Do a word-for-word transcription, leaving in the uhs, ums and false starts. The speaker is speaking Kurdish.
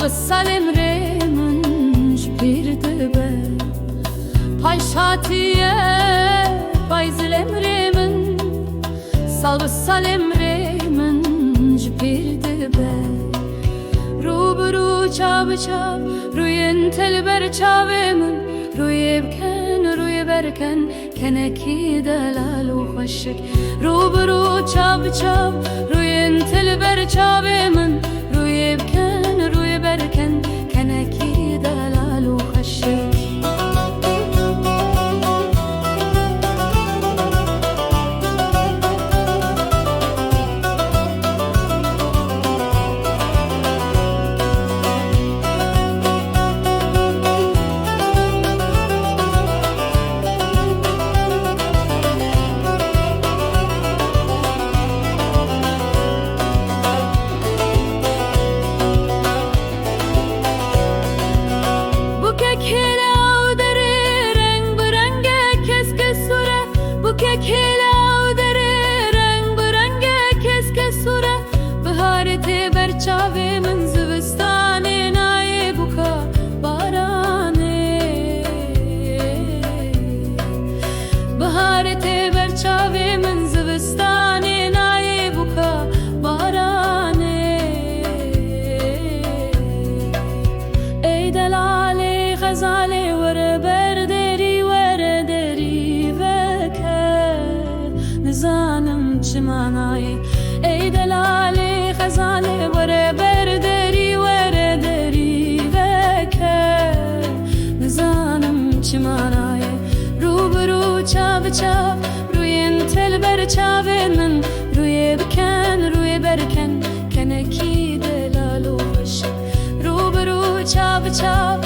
Wisa lemrê min ji pîr dibe. Payş hatiye payzî lemrê min. Sal bi sal lemrê min ji pîr dibe. Rû bi rû, çav bi çav, rûyên te li ber çavê min. Rûyê bikin, rûyê berken, kenekî delal û xweşik. Rû bi rû, çav bi çav, rûyên te li ber çavê min. Rûyê bikin, rûyê berken, kenekî delal û xweşik. Bûkek hêle ew derê reng bi reng e, kesk e, sûr e. Bûkek hêle ew derê reng bi reng e, kesk e, sûr e. Biharê tê ber çavê min, zivistanê nayê bûka baranê. Biharê tê ber çavê min, zivistanê nayê bûka baranê. Ey delalê xezalê, were ber derî, were derî veke. Nizanim çima nayê. Ey delalê xezalê, were ber derî, were derî veke. Nizanim çima nayê. Rû bi rû, çav bi çav, rûyên te li ber çavên min. Rûyê bikin, rûyê berken, kenekî delal û xweşik. Rû bi rû, çav bi çav,